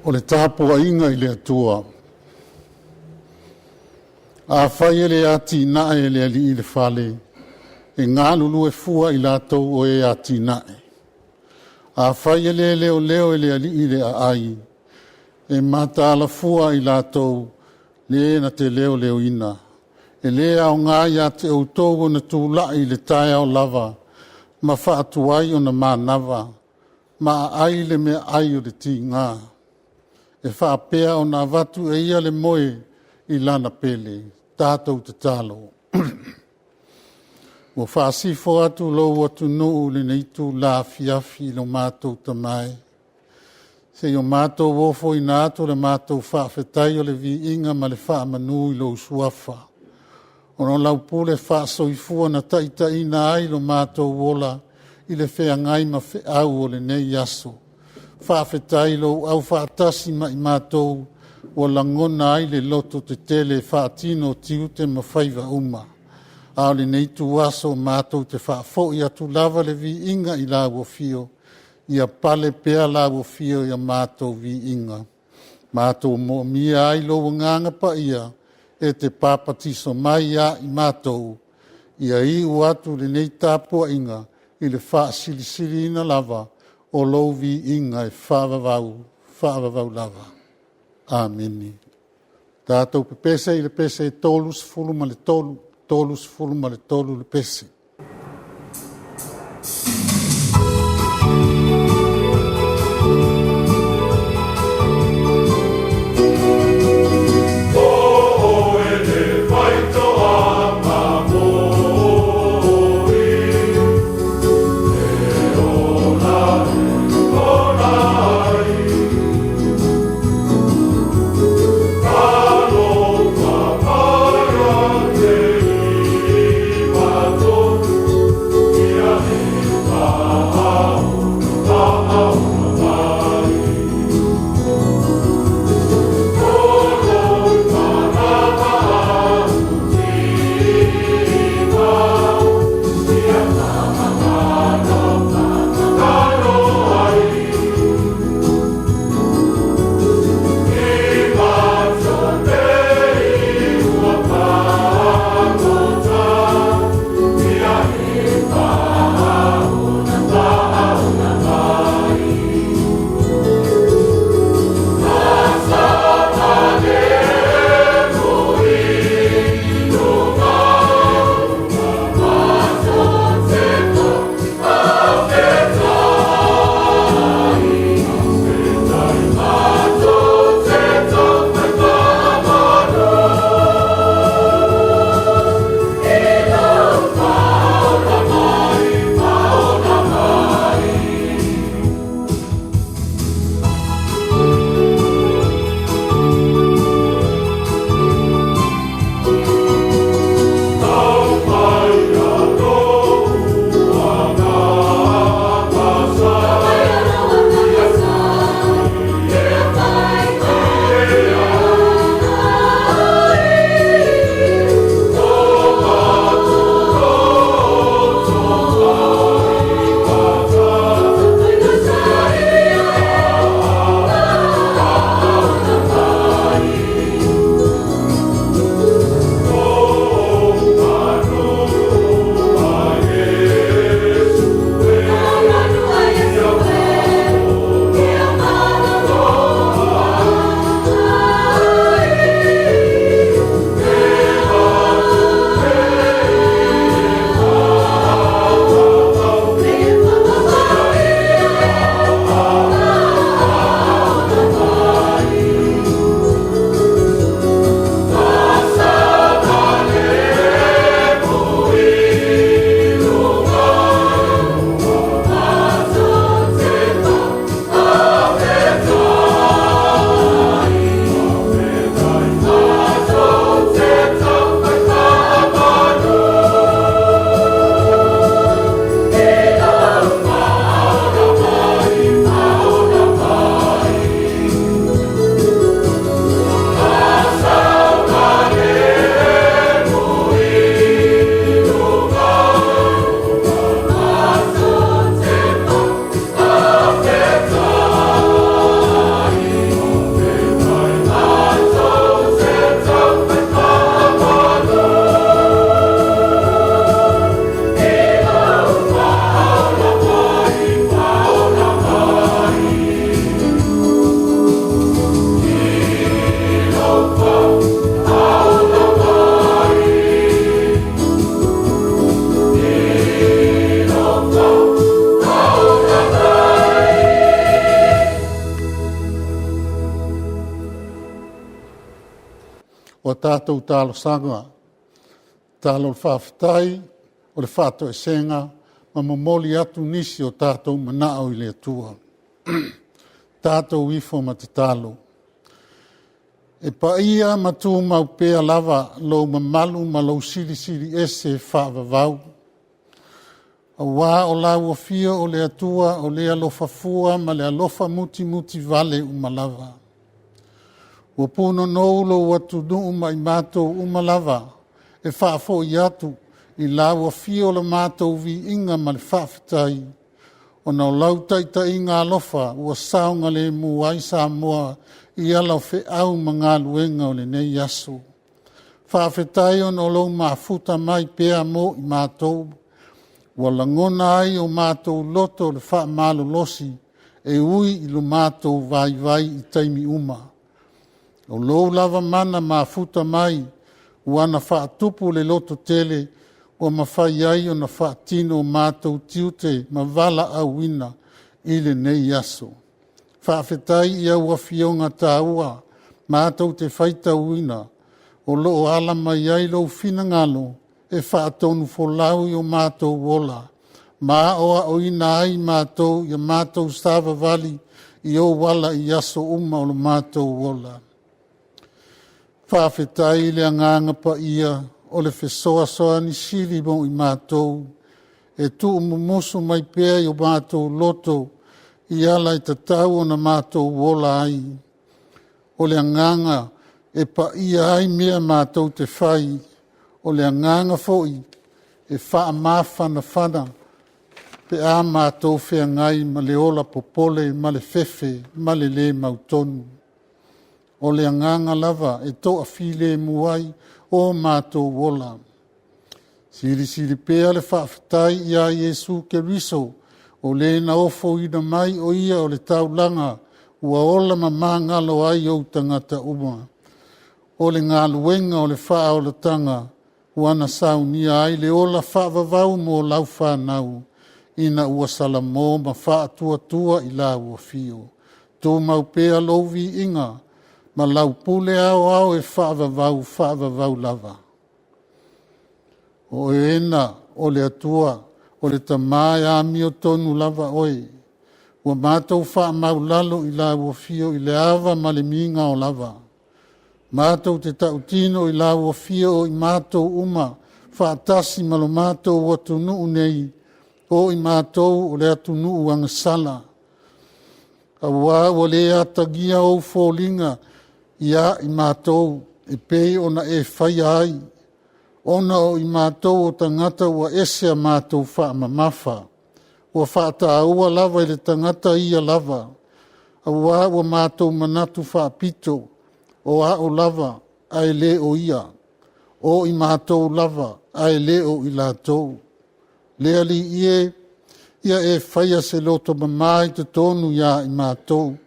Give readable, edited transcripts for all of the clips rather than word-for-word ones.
O le tapuaiga i le Atua. Afai e le atinae e le Alii le fale, e galulue fua i latou o e atinae. Afai e le leoleo e le Alii le aai, e mataala fua i latou le na te leoleoina. E le aoga ia te outou ona tulai i le taeao lava ma faatuai ona manava, ma aai le meaai o le tiga, e faapea ona avatu e ia le moe i lana pele. Tatou tatalo. Ua faasifo atu lou atunuu i lenei itula afiafi i lo matou Tama e, se i o matou ofoina atu le matou faafetai o le viiga ma le faamanu i lou Suafa, ona o lau pule faa-soifua na taitaiina ai lo matou ola i le feagai ma feau o lenei aso. Faafetai i lou aufaatasi ma i matou ua lagona ai le loto tetele e faatino tiute ma faiva uma. A o lenei ituaso matou te faafoi atu lava le viiga i lau Afio, ia pale pea lau Afio i a matou viiga. Matou moomia ai lou Agaga Paia e te papatiso mai ia i matou, ia iu atu lenei tapuaiga i le faasilisiliina lava o lou viiga e faavavau, faavavau lava. Amene. Tatou pepese i le pese 33, 33 le pese. o a tatou talosaga, tatalo o le faafetai, o le faatoesega, ma momoli atu nisi o tatou manao i le Atua. Tatou ifo ma tatalo. E paia ma tumau pea lava lou mamalu ma lou silisili ese faavavau, aua o lau afio o le Atua o le alofa fua ma le alofa mutimutivale uma lava. Ua punonou lou atunuu ma i matou uma lava e faafoi atu i lau afio le matou viiga ma le faafetai, ona o lau taitaiga alofa ua saogalemu ai Samoa i ala o feau ma galuega o lenei aso. Faafetai ona o lou mafuta mai pea mo i matou, ua lagona ai o matou loto le faamalolosi e ui i lo matou vaivai i taimi uma. O lou lava mana mafuta mai ua na faatupu le lototele ua mafai ai ona faatino o matou tiute ma valaauina i lenei aso. Faafetai i au afioga taua matou te faitauina o lo o ala mai ai lou finagalo e faatonufolau i o matou ola ma aoaoina ai matou ia matou savavali i ou ala i aso uma o lo matou ola. Faafetai i le Agaga Paia o le fesoasoani sili mo i matou e tuumumusu mai pea i o matou loto i ala e tatau ona matou ola ai. O le agaga e paia ai mea matou te fai, o le agaga foi e faamafanafana pe a matou feagai ma le ola popole ma le fefe ma le le mautonu. O le agaga lava e toafilemu ai o matou ola. Silisili pea le faafetai ia Iesu Keriso o le na ofoina mai o ia o le taulaga ua ola ma magalo ai ou tagata uma. O le galuega o le faaolataga ua na saunia ai le ola faavavau mo lau fanau, ina ua salamo ma faatuatua i lau afio. Tumau pea lou viiga ma lau pule aoao e faavavau, faavavau lava. O oe o le Atua, o le Tama e amiotonu lava oe, ua matou faamau lalo i lau afio i le ava ma le migao lava. Matou te tautino i lau afio o i matou uma faatasi ma lo matou atunuu nei, o i matou o le atunuu agasala, aua ua le atagia ou foliga ia i matou e pei ona e faia ai, ona o i matou o tagata ua ese a matou faamamafa, ua faataua lava i le tagata ia lava, aua ua matou manatu faapito, o a'u lava ae le o ia, o i matou lava ae le o i latou. Le Alii e, ia e faia se loto mama i totonu ia i matou,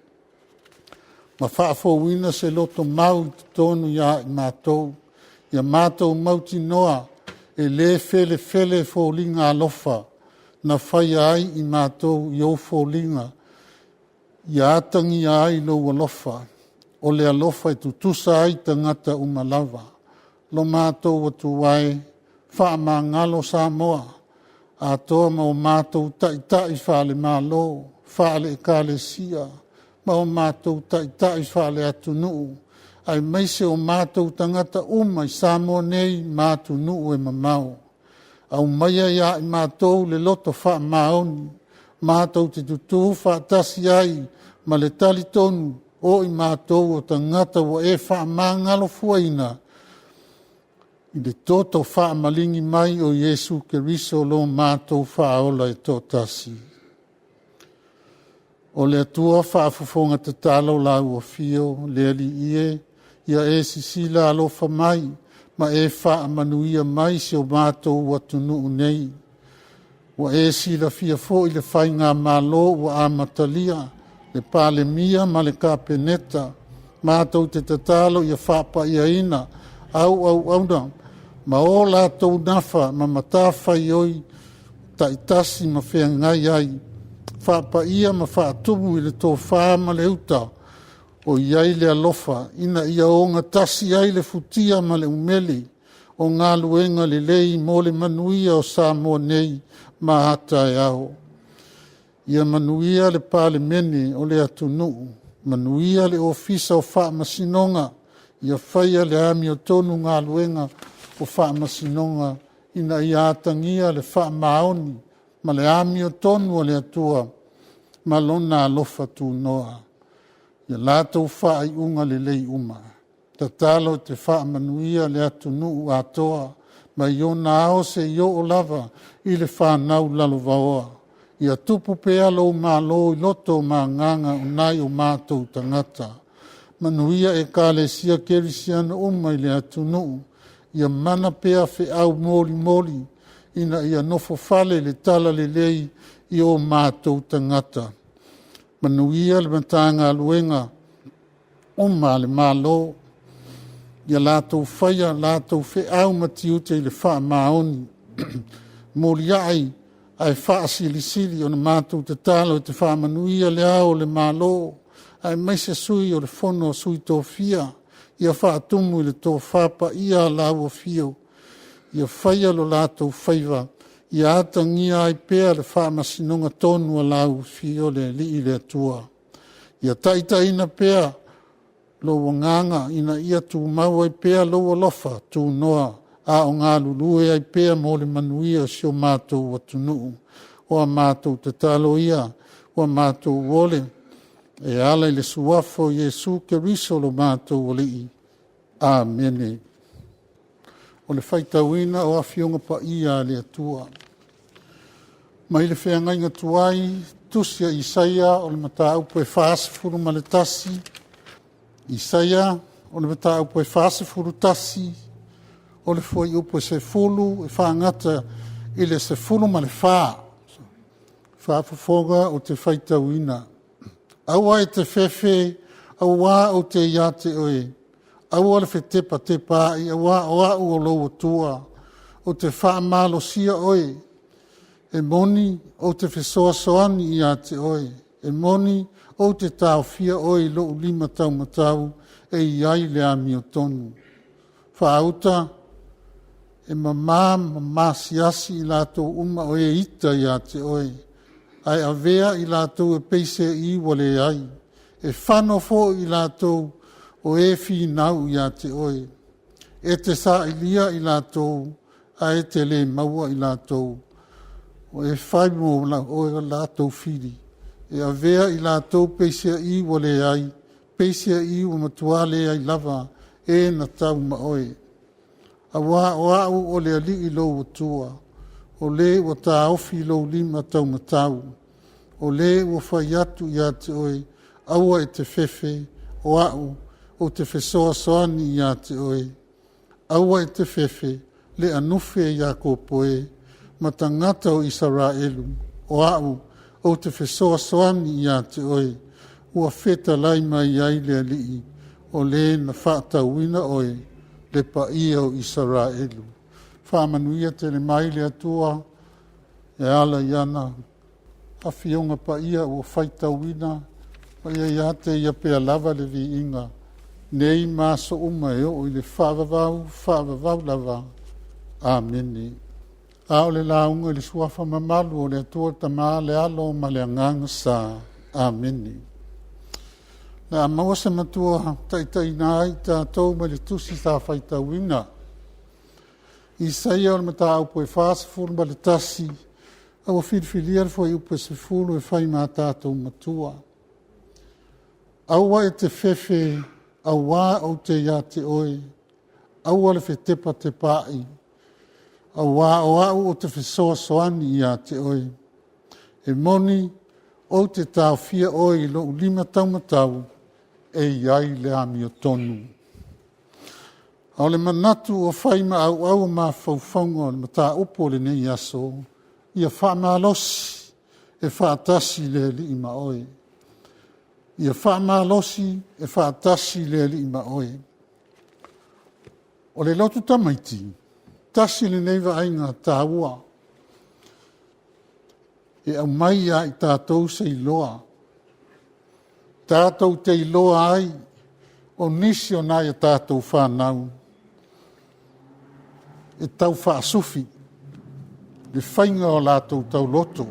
ma faafouina se loto mau i totonu ia i matou, ia matou mautinoa e le felefele foliga alofa na faia ai i matou i ou foliga, ia atagia ai lou alofa, o le alofa e tutusa ai tagata uma lava. Lo matou Atua e, faamagalo Samoa, atoa ma o matou taitai faale-Malo, faale-Ekalesia, ma o matou taitai faale-atunuu, aemaise o matou tagata uma i Samoa nei ma atunuu e mamao. Aumaia ia i matou le loto faamaoni, matou te tutu faatasi ai ma le talitonu o i matou o tagata ua e faamagalofuaina i le toto faamaligi mai o Iesu Keriso lo matou Faaola e toatasi. O le Atua faafofoga tatalo lau afio, le Alii e, ia e sisila alofa mai ma e faamanuia mai si o matou atunuu nei. Ua e silafia foi le faigamalo ua amatalia, le Palemia ma le Kapeneta, matou te tatalo ia faapaiaina auauauna ma o latou nafa ma matafaioi taitasi ma feagai ai, faapaia ma faatumu i le tofa ma le uta. o i ai le alofa, ina ia ogatasi ai le futia ma le umele o galuega lelei mo le manuia o Samoa nei ma a taeao. Ia manuia le Palemene o le atunuu, manuia le Ofisa o Faamasinoga, ia faia le amiotonu galuega o Faamasinoga ina ia atagia le faamaoni ma le amiotonu a le Atua ma Lona alofa tunoa ia latou faaiuga lelei uma. Tatalo e te faamanuia le atunuu atoa mai ona ao seia oo lava i le fanau lalovaoa. Ia tupu pea lou malo i loto ma agaga o nai o matou tagata. Manuia Ekalesia Kerisiano uma i le atunuu, ia mana pea feau molimoli ina ia nofofale i le talalelei i o matou tagata. Manuia le Matagaluega uma a le Malo, ia latou faia a latou feau ma tiute i le faamaoni. Moliai ae faasilisili ona matou tatalo e te faamanuia Le Ao o le Malo, aemaise Sui o le Fono a Sui Tofia, ia faatumu i le tofa paia a lau Afio, ia faia lo latou faiva ia atagia ai pea le faamasinoga tonu a lau Afio le Alii le Atua. Ia taitaiina pea lou agaga ina ia tumau ai pea lou alofa tunoa a o galulue ai pea mo le manuia o si o matou atunuu. O a matou tatalo ia ua matou ole e ala i le suafa o Iesu Keriso lo matou Alii. Amene. O le faitauina o Afioga Paia a le Atua. Mai le feagaiga tuai, tusi a Isaia o le mataupu e 41, Isaia o le mataupu e 41, o le fuaiupu e 10 e faagata i le 14. Faafofoga ou te faitauina. Aua e te fefe auā ou te ia te oe, aua le fetepatepaai auā o au o lou Atua, ou te faamalosia oe, e moni ou te fesoasoani ia te oe, e moni ou te taofia oe i lou lima taumatau e i ai le amiotonu. Faauta e mama ma masiasi i latou uma o e ita ia te oe, ae avea i latou e pei se ua leai. E fano foi i latou o e finau ia te oe. E te sailia i latou, ae e te le maua i latou. O e fai mo oe latou fili, e avea i latou pei ua leai, pei ua matua leai lava e na tau ma oe. Auā o au o le Alii lou Atua, o le ua taofi lou lima taumatau, o le ua fai atu ia te oe, aua e te fefe, o au ou te fesoasoani ia te oe. Aua e te fefe, le anufe Iakopo e, ma tagata o Isaraelu, o au ou te fesoasoani ia te oe, ua fetalai mai ai le Alii, o le na faatauina oe, le paia o Isaraelu. Faamanuia tele mai le Atua e ala i ana afioga paia ua faitauina, ma ia ia te ia pea lava le viiga, nei ma aso uma e oo i le faavavau, faavavau lava. Amene. A o le lauga i le suafa mamalu o le Atua Tama, le Alo ma le Agaga Sa. Amene. Le a maua se matua taitaiina ai tatou mai le tusi sa faitauina. Isaia o le mataupu e 41, a ua filifilia le fuaiupu e 10 e fai ma tatou matua. Aua e te fefe auā ou te ia te oe, aua le fetepatepaai, auā o au ou te fesoasoani ia te oe. E moni, ou te taofia oe i lou lima taumatau e i ai le amiotonu. A o le manatu ua fai ma auau o mafaufauga o le mataupu o lenei aso, ia faamalosi e faatasi le Alii ma oe. Ia faamalosi e faatasi le Alii ma oe. O le lotu tamaiti, tasi lenei vaaiga taua e aumai ia i tatou se iloa Tatou te iloa ai o nisi o nai a tatou fanau e tau faasufi le faiga o latou tauloto,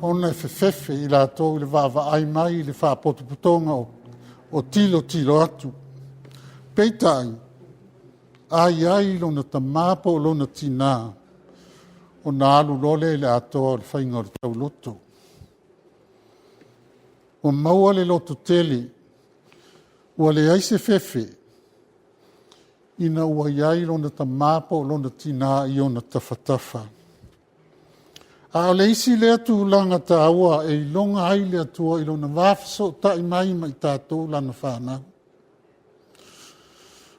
ona e fefefe i latou i le vaavaai mai i le faapotopotoga o tilotilo atu. Peitai, a i ai lona tama po o lona tina, ona alu loa lea i le atoa o le faiga o le tauloto. Ua maua le lototele, ua leai se fefe ina ua i ai lona tama po o lona tina i ona tafatafa. A o le isi lea tulaga taua e iloga ai le Atua i lona va fesootai mai ma i tatou lana fanau.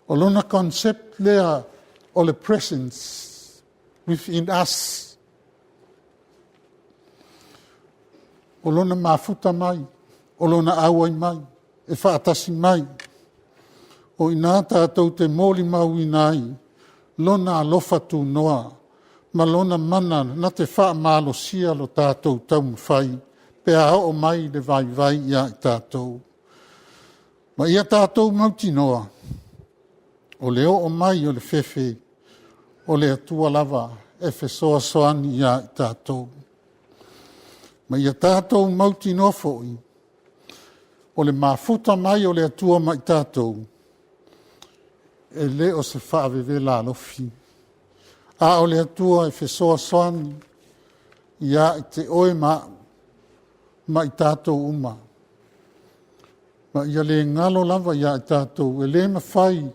O lona concept lea o le presence within us, o lona mafuta mai, o lona auai mai, e faatasi mai. O i ina tatou te molimauina ai lona alofa tunoa ma lona mana na te faamalosia lo tatou taumafai pe a oo mai le vaivai ia i tatou. Ma ia tatou mautinoa, o le oo mai o le fefe, o le Atua lava e fesoasoani ia i tatou. Ma ia tatou mautinoa foi, o le mafuta mai o le Atua ma i tatou, e le o se faavevela alofi, a o le Atua e fesoasoani ia te oe ma au ma i tatou uma. Ma ia le galo lava ia i tatou, e le mafai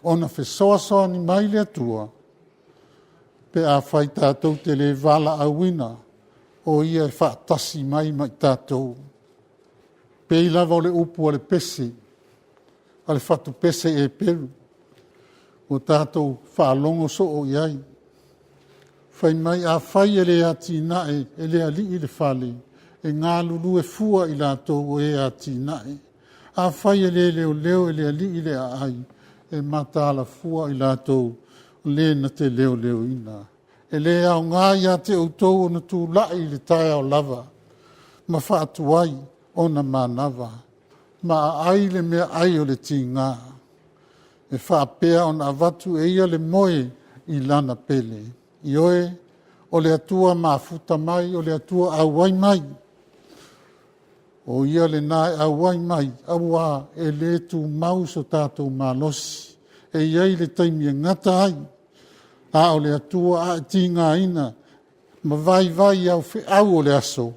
ona fesoasoani mai le Atua pe afai tatou te le valaauina o Ia e faatasi mai ma i tatou. E pei lava o le upu a le pese a le fatupese Eperu ua tatou faalogo soo i ai, fai mai, afai e le atinae e le Alii le fale, e galulue fua i latou o e atinae. Afai e le leoleo e le Alii le aai, e mataala fua i latou o le na te leoleoina. E le aoga ia te outou ona tulai i le taeao lava ma faatuai ona manava, ma aai le meaai o le tiga, e faapea ona avatu e ia le moe i lana pele. Ioe, o le Atua mafuta mai, o le Atua auai mai, o Ia lena e auai mai, aua e le tumau so tatou malosi. E i ai le taimi e gata ai, a o le Atua a e tigaina ma vaivai i au feau o le aso,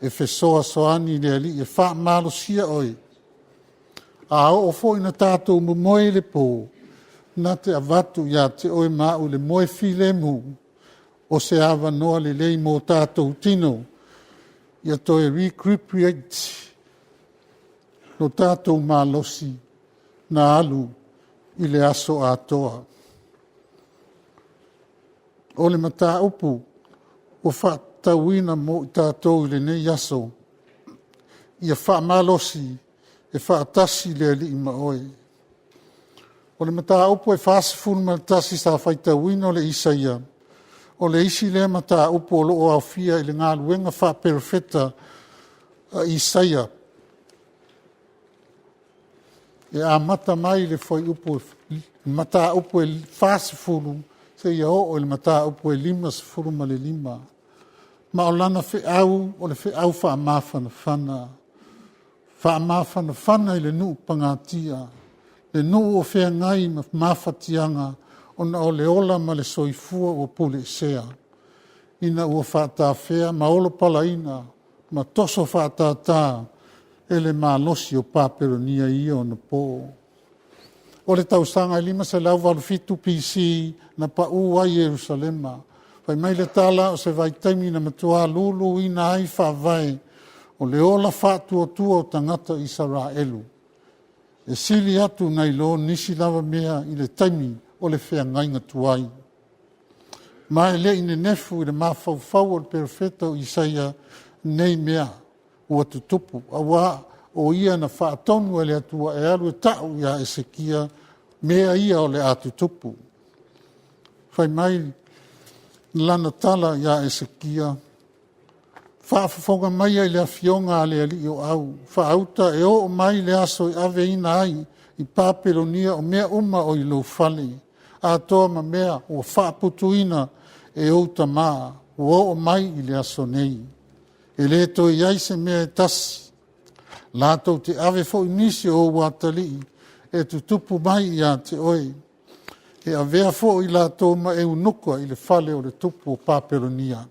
e fesoasoani le Alii e faamalosia oe. A oo foi ina tatou momoe i le po, na te avatu ia te oe ma au le moe filemu, o se avanoa lelei mo tatou tino ia toe recuperate lo tatou malosi na alu i le aso atoa. O le mataupu ua faatatauina mo i tatou i lenei aso, ia faamalosi e faatasi le Alii ma oe. O le mataupu e 41 sa faitauina o le Isaia, o le isi lea mataupu o lo o aofia i le galuega faaperofeta a Isaia, e amata mai i le fuaiupu mataupu e 40 seia oo i le mataupu e 55. Ma o lana feau o le feau faamafanafana, faamafanafana i le nuu pagatia, le nuu o feagai ma mafatiaga ona o le ola ma le soifua ua puleesea, ina ua faatafea ma olopalaina ma toso faatata e le malosi o Papelonia i ia ona po. O le tausaga e 587 BC na pau ai Ierusalema. Fai mai le tala o se vaitaimi na matua luluina ai faavae o le ola faatuatua o tagata Isaraelu, e sili atu nai lo nisi lava mea i le taimi o le feagaiga tuai. Ma e le i nenefu i le mafaufau o le perofeta o Isaia nei mea ua tutupu, aua o ia na faatonu e le Atua e alu e tau ia Esekia mea ia o le a tutupu. Fai mai lana tala ia Esekia, Faafofoga maia i le afioga a le alii o au, faauta e oo mai le aso e aveina ai i Papelonia o mea uma o i lou fale, atoa ma mea ua faaputuina e ou tama, ua oo mai i le aso nei. E le toe i ai se mea e tasi. Latou te ave foi nisi o ou atalii e tutupu mai ia te oe, e avea foi i latou ma eunuka i le fale o le tupu o Papelonia.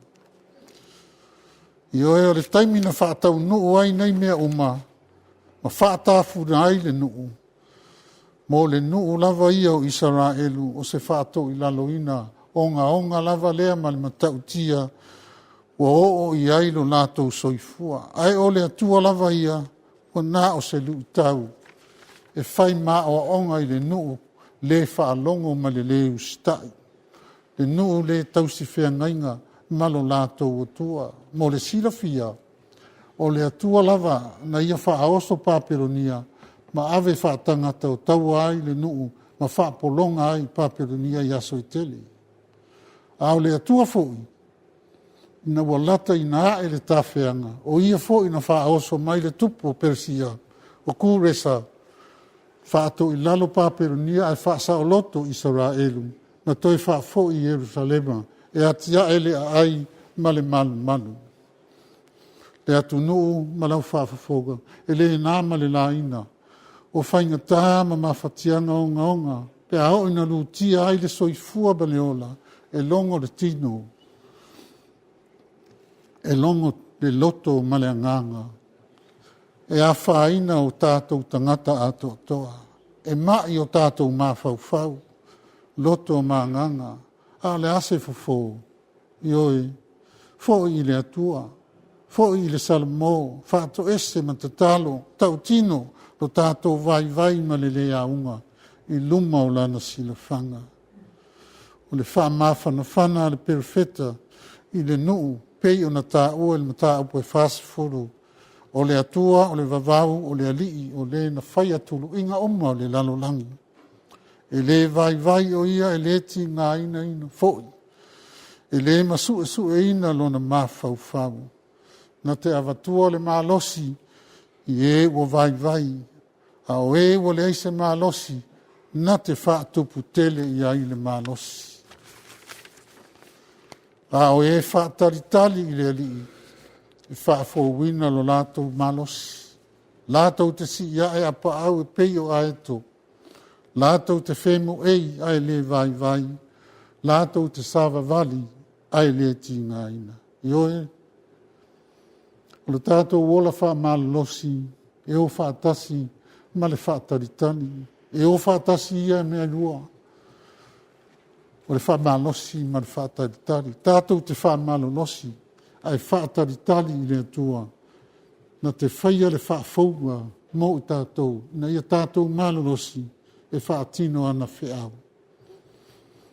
Ioe, o le taimi na faataunuu ai nei mea uma ma faatafula ai le nuu, mo le nuu lava ia o Isaraelu o se faatoilaloina ogaoga lava lea ma le matautia ua oo i ai lo latou soifua. Ae o le Atua lava ia, ua na o se luitau e fai ma aoaoga i le nuu le faalogo ma le le usitai, le nuu le tausifeagaiga ma lo latou Atua. Mo le silafia, o le Atua lava na ia faaoso Papelonia ma ave faatagata o taua ai le nuu ma faapologa ai i Papelonia i aso e tele. A o le Atua foi, ina ua lata ina ae le tafeaga, o Ia foi na faaoso mai le tupu o Peresia o Kuresa, faatoilalo Papelonia ae faasaoloto Isaraelu ma toe faafoi i Ierusalema e atiae le aai ma le malumalu. Le atunuu ma lau faafofoga, e le na ma le laina o faigata ma mafatiaga ogaoga pe a oo ina lutia ai le soifua ma le ola, e logo le tino, e logo le loto ma le agaga, e afaina o tatou tagata atoatoa, e mai o tatou mafaufau, loto ma agaga. A o le a se fofo? Ioe, foi i le Atua, foi i le Salamo, faatoese ma tatalo, tautino lo tatou vaivai ma le le auga i luma o lana silafaga. O le faamafanafana a le Perofeta i le nuu pei ona taua i le mataupu e 40, o le Atua o le vavau, o le Alii o le na faia tuluiga uma o le lalolagi. E le vaivai o ia, e le tigaina foi, e le masuesueina lona mafaufau. Na te avatua le malosi i e ua vaivai, a o e ua leai se malosi, na te faatuputele i ai le malosi. A o e faatalitali i le Alii, e faafouina lo latou malosi. Latou te sii ae apaau e pei o aeto, latou te femoei ae le vaivai, latou te savavali ae le tigaina. Ioe, o le tatou ola faamalolosi e o faatasi ma le faatalitali, e o faatasi ia mea e lua, o le faamalosi ma le faatalitali. Tatou te faamalolosi ae faatalitali i le Atua na te faia le faafouga mo i tatou, ina ia tatou malolosi e faatino ana feau.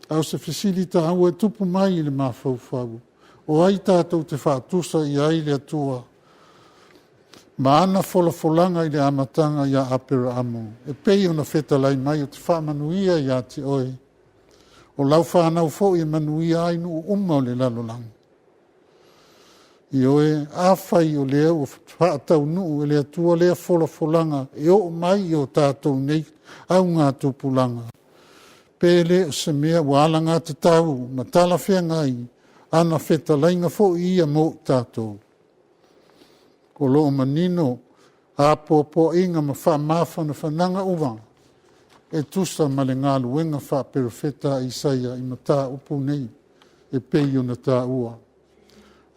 A o se fesili taua e tupu mai i le mafaufau, o ai tatou te faatusa i ai le Atua ma ana folafolaga i le amataga ia Aperamo, e pei ona fetalai mai, ou te faamanuia ia te oe, o lau fanau foi e manuia ai nuu uma o le lalolagi. Ioe, afai o lea ua faataunuu e le Atua lea folafolaga e oo mai i o tatou nei augatupulaga, pe le o se mea ua alagatatau ma talafeagai ana fetalaiga foi ia mo i tatou? O lo o manino apoapoaiga ma faamafanafanaga uma e tusa ma le galuega faaperofeta a Isaia i mataupu nei e pei ona taua.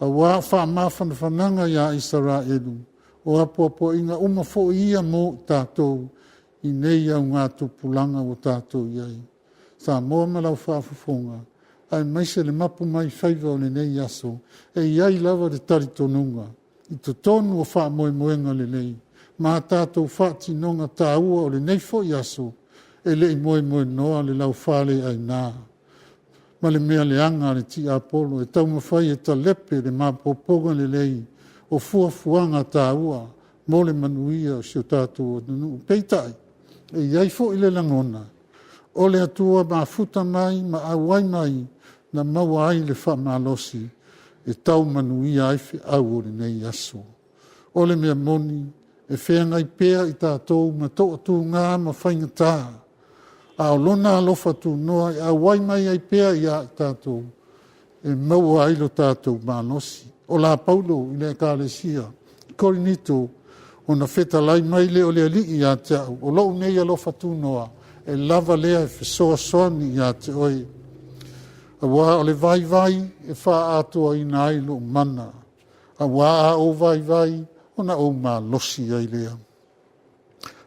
Aua o faamafanafanaga ia Isaraelu, o apoapoaiga uma foi ia mo i tatou i nei augatupulaga ua tatou i ai. Samoa ma lau faafofoga, aemaise le mapu mai faiva o lenei aso, e i ai lava le talitonuga i totonu o faamoemoega lelei ma a tatou faatinoga taua o lenei foi aso, e le i moemoenoa le laufaleaina ma le mea leaga a le tiapolo e taumafai e talepe le maopoopoga lelei o fuafuaga taua mo le manuia o si o tatou atunuu. Peitai, e i ai foi le lagona, o le Atua mafuta mai ma auai mai na maua ai le faamalosi e tau manuia ai feau o lenei aso. O le mea moni, e feagai pea i tatou ma toatuga ma faigata, a o Lona alofa tunoa e auai mai ai pea ia i tatou e maua ai lo tatou malosi. O la Paulo i le Ekalesia i Korinito, ona fetalai mai lea o le Alii ia te au, o lou nei alofa tunoa, e lava lea e fesoasoani ia te oe, aua o le vaivai e faaatoaina ai lou mana, aua a ou vaivai ona ou malosi ai lea.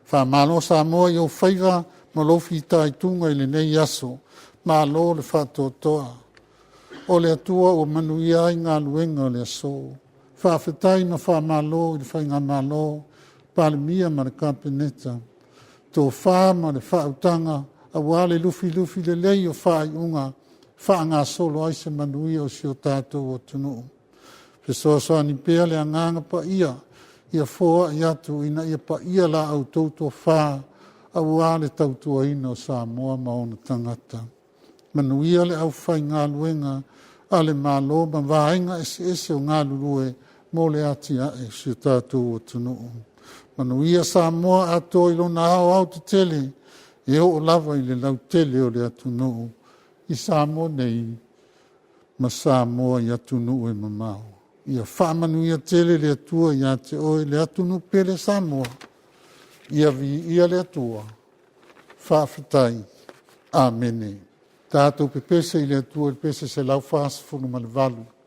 Faamalo Samoa i ou faiva ma lou fitaituga i lenei aso, malo le faatoatoa. O le Atua ua manuia ai galuega o le aso. Faafetai ma faamalo i le Faigamalo, Palemia ma le Kapeneta, tofa ma le faautaga aua le lufilufi lelei o faaiuga faagasolo ai se manuia o si o tatou atunuu. Fesoasoani pea le Agaga Paia ia foai atu ina ia paia la outou tofa aua le tautuaina o Samoa ma ona tagata. Manuia le aufaigaluega a le Malo ma vaega eseese o galulue mo le atiae o si o tatou atunuu. Manuia Samoa atoa i lona aoaotetele e oo lava i le lautele o le atunuu i Samoa nei ma Samoa i atunuu e mamao. Ia faamanuia tele le Atua ia te oe le atunuu pele Samoa. Ia viia le Atua. Faafetai. Amene. Tatou pepese i le Atua i le pese 148.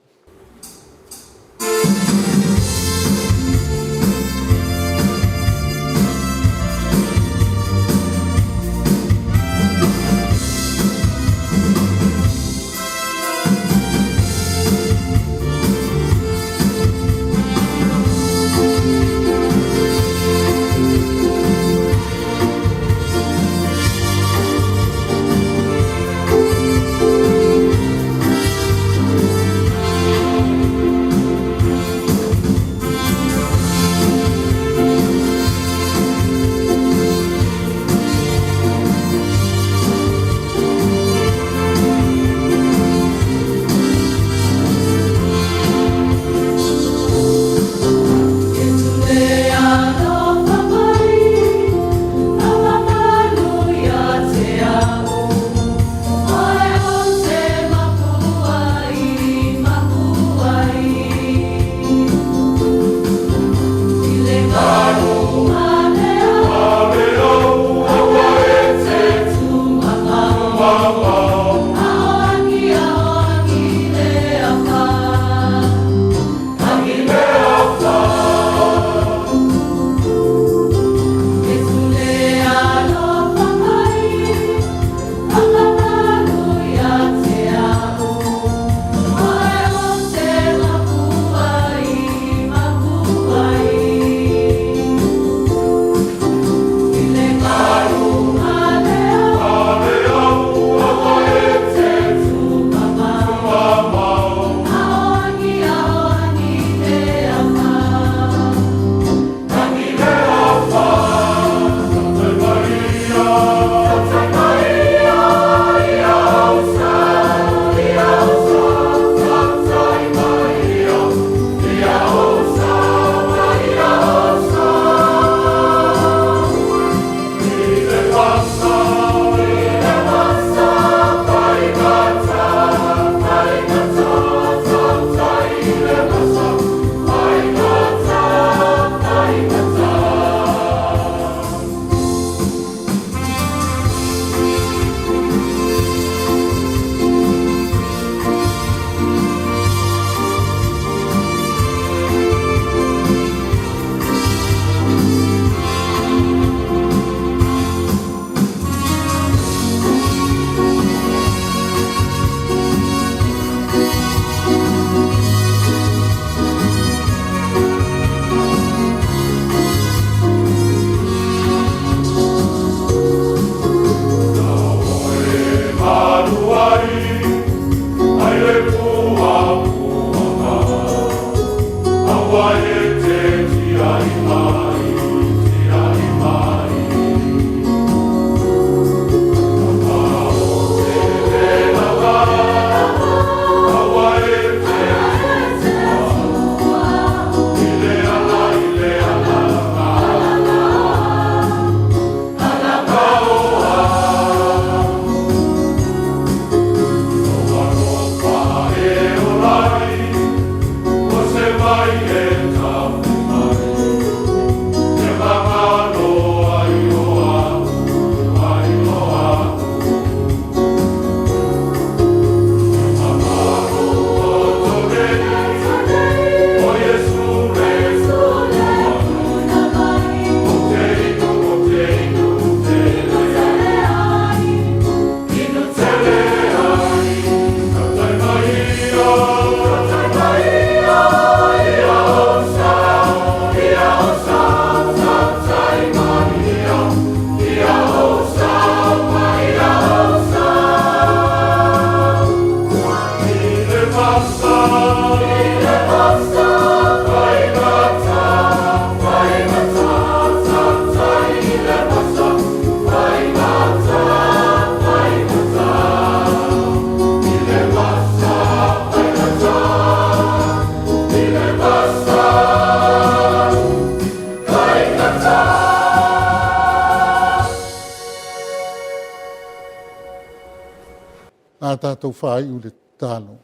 a tatou faaiu i le tatalo.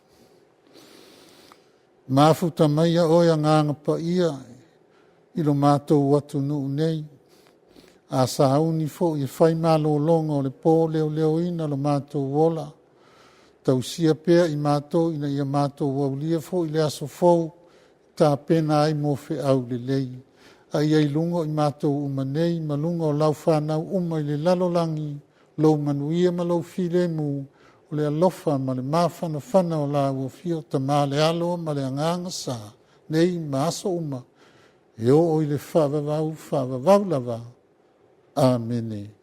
Mafuta maia oe Agaga Paia i lo matou atunuu nei, a sauni foi e fai malologa o le po, leoleoina lo matou ola, tausia pea i matou ina ia matou aulia foi le aso fou e tapena ai mo feau lelei. A ia i luga o i matou uma nei ma luga o lau fanau uma i le lalolagi lou manuia ma lou filemu, o le alofa ma le mafanafana o lau afio, Tama le Alo ma le Agaga Sa, nei ma aso uma, e oo i le faavavau, faavavau lava. Amene.